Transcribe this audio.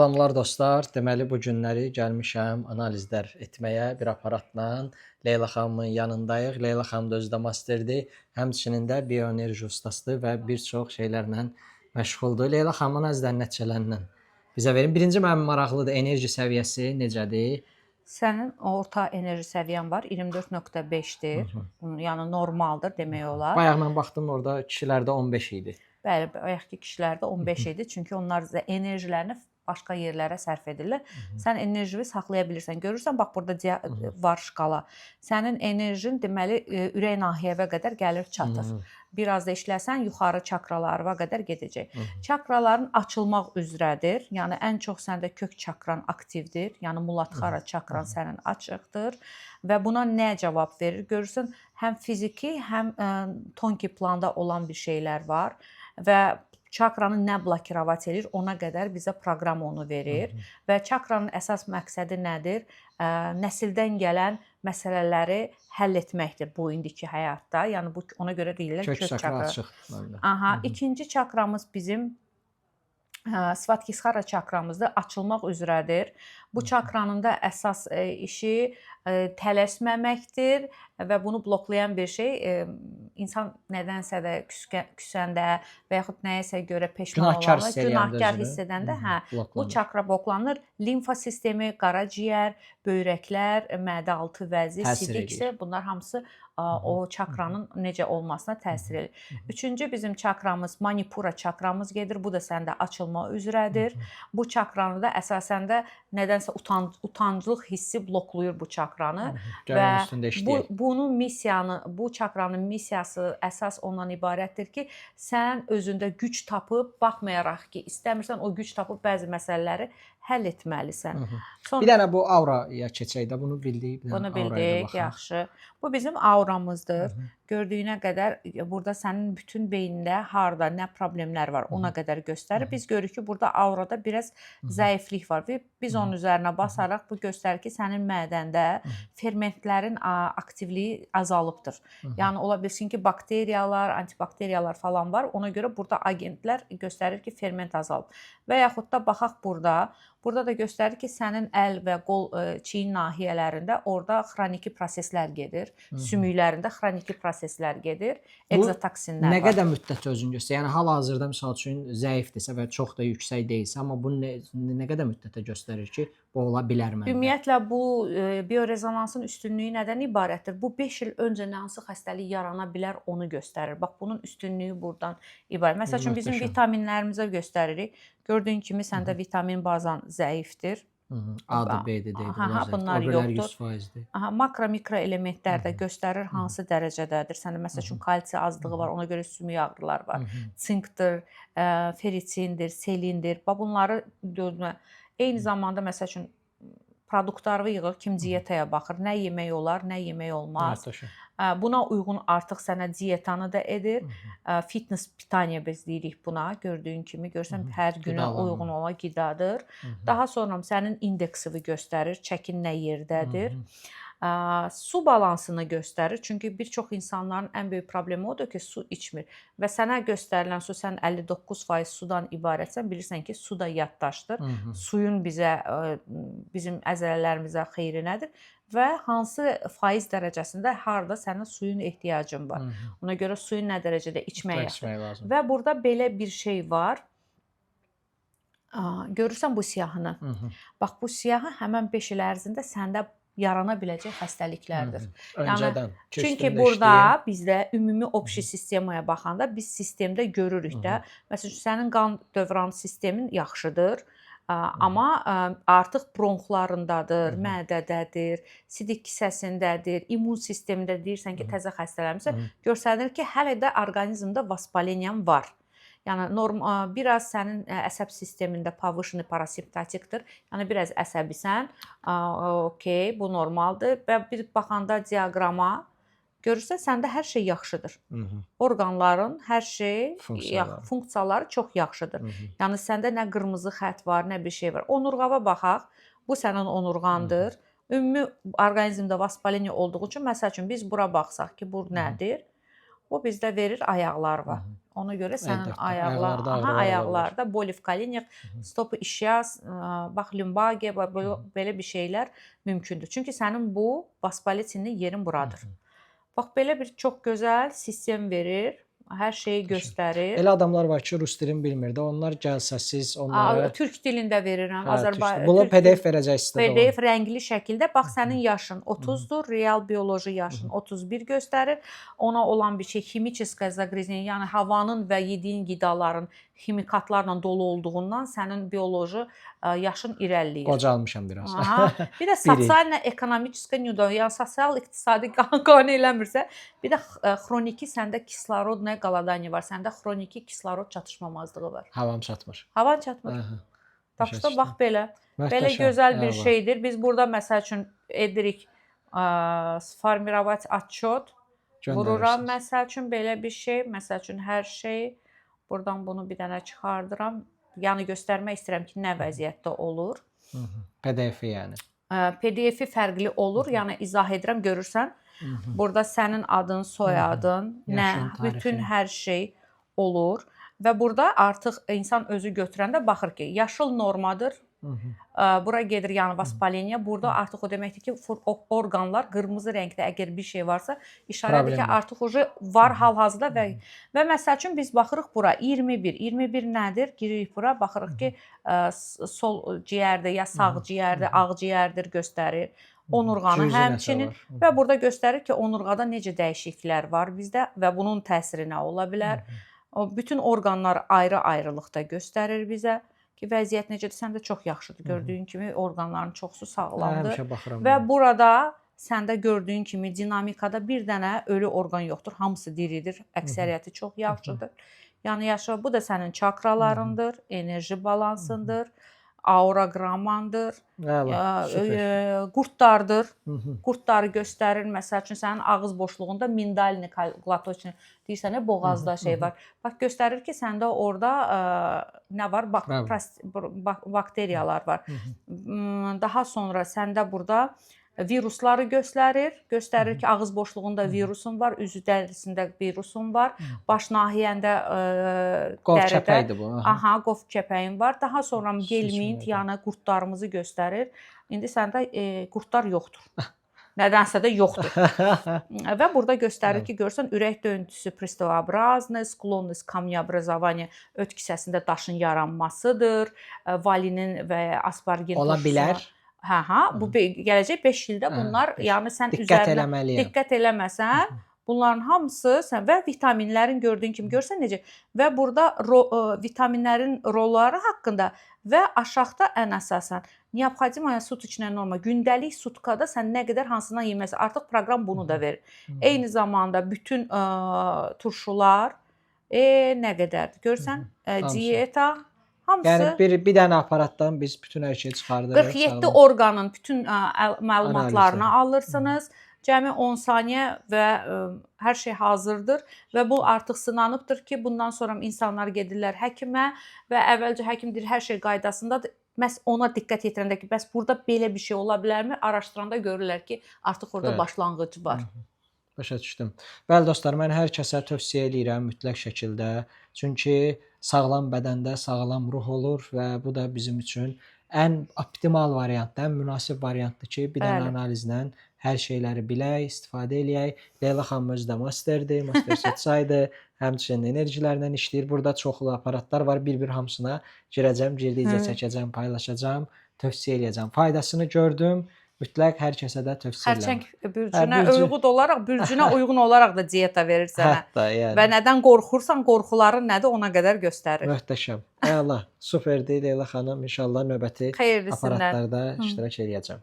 Salamlar dostlar. Deməli bu günləri gəlmişəm analizlər etməyə bir aparatla. Leyla xanımın yanındayıq. Leyla xanım da özü də masterdir. Həmçinin də bioenerji ustasıdır və bir çox şeylərlə məşğuldur. Leyla xanım, analizlərin nəticələrindən bizə verin. Birinci mənim maraqlıdır, enerji səviyyəsi necədir? Sənin orta enerji səviyyən var, 24.5-dir. Yəni normaldır demək olar. Bayaq mən baxdım, orada kişilərdə 15 idi. Bəli, bayaqki kişilərdə 15 idi, çünki onlar enerjilərini başqa yerlərə sərf edirlər. Sən enerjini saxlaya bilirsən. Görürsən, bax burada var şkala. Sənin enerjin deməli ürək nahiyəvə qədər gəlir çatır. Biraz da işləsən yuxarı çakralara qədər gedəcək. Çakraların açılmaq üzrədir. Yəni ən çox səndə kök çakran aktivdir. Yəni Muladhara çakran sənin açıqdır və buna nə cavab verir? Görürsən, həm fiziki, həm tonki planda olan bir şeylər var və çakranı nə blokirovat edir, ona qədər bizə proqram onu verir. Və çakranın əsas məqsədi nədir? Nəsildən gələn məsələləri həll etməkdir bu indiki həyatda. Yəni bu ona görə deyirlər kök çakra açıqdır məndə. Aha, ikinci çakramız bizim Svadhisthara çakramızdır, açılmaq üzrədir. Bu çakranın da əsas işi tələsməməkdir və bunu bloklayan bir şey insan nədənsə də küsəndə və yaxud nəyəsə görə peşman olanda, günahkar hiss edəndə, hə, bu çakra bloklanır. Limfa sistemi, qaraciyər, böyrəklər, mədə altı vəzi, sidik isə bunlar hamısı o çakranın necə olmasına təsir edir. Üçüncü bizim çakramız Manipura çakramız gedir. Bu da səndə açılma üzrədir. Bu çakranı da əsasən də nədənsə utanclıq hissi bloklayır bu çakranı. Və bunun missiyanı, bu çakranın missiyası əsas ondan ibarətdir ki, sən özündə güc tapıb, baxmayaraq ki, istəmirsən, o güc tapıb bəzi məsələləri həll etməlisən. Son... Bir dənə bu auraya keçək də, bunu bildik. Bunu bildik, yaxşı. Bu bizim auramızdır. Gördüyünə qədər burada sənin bütün beynində harda nə problemlər var, ona qədər göstərir. Biz görürük ki, burada aurada biraz zəiflik var və biz onun üzərinə basaraq bu göstərir ki, sənin mədəndə fermentlərin aktivliyi azalıbdır. Yəni ola bilsin ki, bakteriyalar, antibakteriyalar falan var. Ona görə burada agentlər göstərir ki, ferment azalıb. Və yaxud da baxaq burada. Burada da göstərir ki, sənin əl və qol çiyin nahiyələrində orada xroniki proseslər gedir. Sümüklərində xroniki proseslər gedir. Ekzotoksinlər var. Nə qədər müddət özünü göstərir? Yəni hal-hazırda misal üçün zəifdirsə və çox da yüksək deyilsə, amma bu nə qədər müddətə göstərir ki, bu ola bilər məndə? Ümumiyyətlə bu biorezonansın üstünlüyü nədən ibarətdir? Bu 5 il öncə nə hansı xəstəlik yarana bilər, onu göstərir. Bax bunun üstünlüyü buradan ibarət. Məsəl üçün bizim vitaminlərimizə göstəririk. Gördüyün kimi səndə vitamin bazan zəifdir. A-dır, B-dir, D-dir. Bunlar yoxdur. 100%-dir. Aha, makro, mikro elementlər də göstərir hansı dərəcədədir. Səndə məsəl üçün kalsi azlığı var, ona görə sümük ağrılar var. Sinkdir, ferritindir, selindir. Bax bunları eyni zamanda məsəl üçün produktları yığır, kim diyetaya baxır, nə yemək olar, nə yemək olmaz. Buna uyğun artıq sənə dietanı da edir. Fitness pitaniya biz deyirik buna. Gördüyün kimi, görsən hər günə uyğun olan qidadır. Daha sonra sənin indeksini göstərir, çəkin nə yerdədir. Su balansını göstərir. Çünki bir çox insanların ən böyük problemi odur ki, su içmir. Və sənə göstərilən su, sən 59% sudan ibarətsən, bilirsən ki, su da yaddaşdır. Suyun bizə, bizim əzələlərimizə xeyri nədir? Və hansı faiz dərəcəsində harda sənin suyun ehtiyacın var. Ona görə suyun nə dərəcədə içmək lazım. Və burada belə bir şey var. Görürsən bu siyahını. Bax bu siyahı həmən 5 il ərzində səndə yarana biləcək xəstəliklərdir. Öncədən. Yəni, çünki burada bizdə ümumi obşi sistemaya baxanda biz sistemdə görürük də. Məsələn, sənin qan dövran sistemin yaxşıdır. Amma artıq bronxlarındadır, mədədədir, sidik kisəsindədir, immun sistemində deyirsən ki, təzə xəstələnmirsən, görsənir ki, hələ də orqanizmdə vaspaleniyan var. Yəni biraz sənin əsəb sistemində pavışını parasimpatikdir. Yəni biraz əsəbisən. Okey, bu normaldır və bir baxanda diaqrama görürsən, səndə hər şey yaxşıdır. Orqanların hər şey funksiyaları çox yaxşıdır. Yəni səndə nə qırmızı xətt var, nə bir şey var. Onurğava baxaq. Bu sənin onurğandır. Ümumi orqanizmdə vaspaleniya olduğu üçün, məsəl üçün biz bura baxsaq ki, bu nədir? Bu bizdə verir ayaqlar var. Ona görə sənin Əlbəttə, ayaqlar, ayaqlarda aha, ağrılar ola bilər. Ayaqlarda боли в коленях, stopı işyas, bax lumbagiya, bax belə bir şeylər mümkündür. Çünki sənin bu воспалительный yerin buradır. Bax belə bir çox gözəl sistem verir, hər şeyi göstərir. Elə adamlar var ki, rus dilini bilmir də. Onlar gəlsə siz onlara Türk dilində verirəm, Hə, Azərbaycan türk- Bunu PDF verəcəksiniz də. PDF rəngli şəkildə. Bax sənin yaşın 30-dur, real bioloji yaşın 31 göstərir. Ona olan bir şey химическое загрязнение, yəni havanın və yediyin qidaların ximikatlarla dolu olduğundan sənin bioloji yaşın irəliləyir. Qocalmışam biraz. Aha. Bir də Bir il. Социально-экономическое неудобство, yəni sosial iqtisadi qane eləmirsə, bir də xroniki səndə кислородное голодание var. Səndə xroniki kislorod çatışmamazlığı var. Havam çatmır. Havan çatmır. Aha. Bax Başa işte düşdüm. bax belə. Belə Möhtəşəm, gözəl bir əla. şeydir. Biz burada məsəl üçün edirik сформировать отчет. Vururam Göndərirsiniz. Məsəl üçün belə bir şey, məsəl üçün hər şey. Buradan bunu bir dənə çıxardıram. Yəni göstərmək istəyirəm ki, nə vəziyyətdə olur. PDF-i yəni. PDF-i fərqli olur. Yəni izah edirəm, görürsən. Burada sənin adın, soyadın, nə, Yaşın, bütün tarixin. hər şey olur və burada artıq insan özü götürəndə baxır ki, yaşıl normadır. Bura gedir yəni воспаление. Burada artıq o deməkdir ki, o orqanlar qırmızı rəngdə əgər bir şey varsa, işarədir Problem ki, var. Artıq уже var hal-hazırda və məsəl üçün biz baxırıq bura 21. 21 nədir? Giririk bura, baxırıq ki, sol ciyərdə ya sağ ciyərdə, ağciyərdir göstərir. Onurğanı Cüzi nəsə həmçinin var. Və burada göstərir ki, onurğada necə dəyişikliklər var bizdə və bunun təsiri nə ola bilər. O bütün orqanlar ayrı-ayrılıqda göstərir bizə ki, vəziyyət necədir? Səndə çox yaxşıdır. Gördüyün kimi orqanların çoxu sağlamdır. Həmişə baxıram. Və burada səndə gördüyün kimi dinamikada bir dənə ölü orqan yoxdur. Hamısı diridir. Əksəriyyəti çox yaxşıdır. Yəni yaşa, bu da sənin çakralarındır, enerji balansındır, auragrammandır, Əla, super. Qurdlardır. Qurdları göstərir. Məsəl üçün sənin ağız boşluğunda миндалины глоточный deyirsən, nə boğazda şey var. Bax göstərir ki, səndə orada nə var? Bak Bravo. Bakteriyalar var. Daha sonra səndə burada virusları göstərir. Göstərir ki, ağız boşluğunda virusun var, üzü dərisində virusun var, baş nahiyəndə Qov dəridə çəpəkdir bu. Aha. Aha, qov kəpəyin var. Daha sonra gelmint, Seçimlərdə. Yəni qurdlarımızı göstərir. İndi səndə qurdlar yoxdur. Nədənsə də yoxdur. Və burada göstərir ki, görsən ürək döyüntüsü приставообразный, склонность камнеобразования öt kisəsində daşın yaranmasıdır, valinin və aspargin Ola turşusuna- bilər. Hə, hə, bu gələcək 5 ildə bunlar, yəni sən Diqqət üzərinə eləməliyəm. Diqqət eləməsən, bunların hamısı sən və vitaminlərin gördüyün kimi görsən necə və burada vitaminlərin rolları haqqında və aşağıda ən əsasən необходимая суточная norma, gündəlik sutkada sən nə qədər hansından yeməlisən. Artıq proqram bunu da verir. Eyni zamanda bütün turşular nə qədərdir? Görsən, Hamısı. dieta hamısı Yəni bir dənə aparatdan biz bütün hər şeyi çıxardırıq. 47 sağlam. orqanın bütün məlumatlarını Analizləri. alırsınız. Cəmi 10 saniyə və hər şey hazırdır və bu artıq sınanıbdır ki, bundan sonra insanlar gedirlər həkimə və əvvəlcə həkim deyir hər şey qaydasındadır. Məhz ona diqqət yetirəndə ki, bəs burada belə bir şey ola bilərmi? Araşdıranda görürlər ki, artıq orada başlanğıc var. Başa düşdüm. Bəli dostlar, mən hər kəsə tövsiyə eləyirəm mütləq şəkildə. Çünki sağlam bədəndə sağlam ruh olur və bu da bizim üçün ən optimal variantdır, ən münasib variantdır ki, bir dənə analizlə hər şeyləri bilək, istifadə eləyək. Leyla xanım özü də masterdir, master setsaydı, həmçinin enerjilərlə işləyir. Burada çoxlu aparatlar var. Bir-bir hamısına girəcəm, girdikcə çəkəcəm, paylaşacağam, tövsiyə eləyəcəm. Faydasını gördüm. Mütləq hər kəsə də tövsiyə edirəm. Xərçəng bürcünə Hə, bürcü. uyğun olaraq, bürcünə uyğun olaraq da dieta verir sənə. Hətta yəni. Və nədən qorxursan, qorxuların nədir ona qədər göstərir. Möhtəşəm. Əla, superdir Leyla xanım. İnşallah növbəti Xeyirlisindən. aparatlarda iştirak eləyəcəm.